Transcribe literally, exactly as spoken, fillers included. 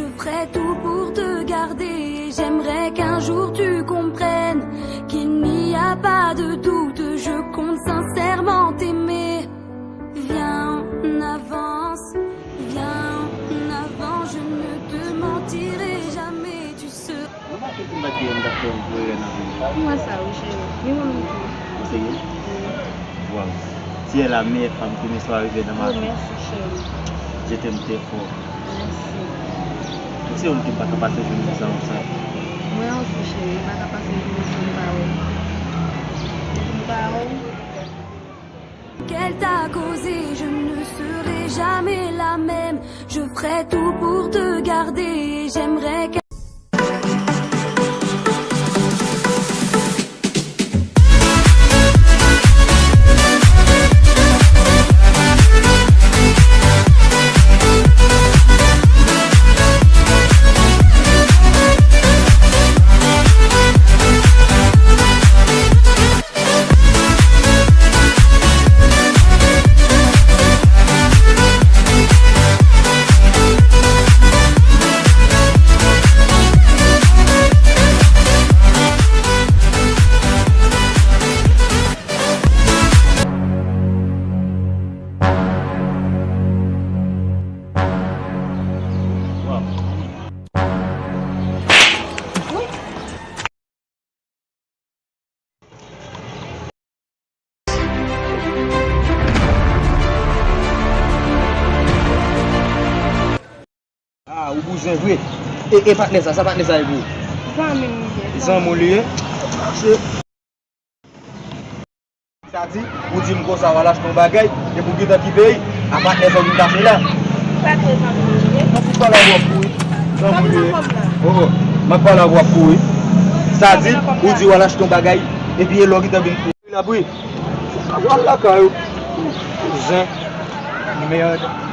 Je ferai tout pour te garder. J'aimerais qu'un jour tu comprennes qu'il n'y a pas de doute. Je compte sincèrement t'aimer. Viens, on avance, viens, on avance. Je ne te mentirai jamais, tu seras. Ou pa te di m pa t gen yon dòktè m pou erè nan vi m. Ou wè sa, wi, cheri. Ni mwen menm tou. Ou serye? Wi. Waw. Tu es la meilleure femme que me soit arrivée dans ma vie. Oh, merci, chérie. Je t'aime très fort. Merci. Ou se youn ki m pa ka pase jounen san ou sa. Mwen osi, cheri, m pa ka pase jounen san m pa wè w. San m pa wè w. Qu'elle t'a causé, je ne serai jamais la même. Je ferai tout pour te garder, j'aimerais que Ah, ou bouzen vre. E, e patnè sa, sa patnè sa ye pou ou? Zanmi m li ye. Zanmi w li ye? Sa di, ou di m konsa w al achte yon bagay, epi w gentan kite l, a patnè sa w vin kache la. Ou pa kwè zanmi m li ye? M ap pale avè w pou wi. Zanmi w li ye. Oh, oh. M ap pale avè w pou wi. Sa di, ou di w al achte yon bagay, epi e lè w gentan vin. L ap ri. Al lakay ou. Zen. Mèd.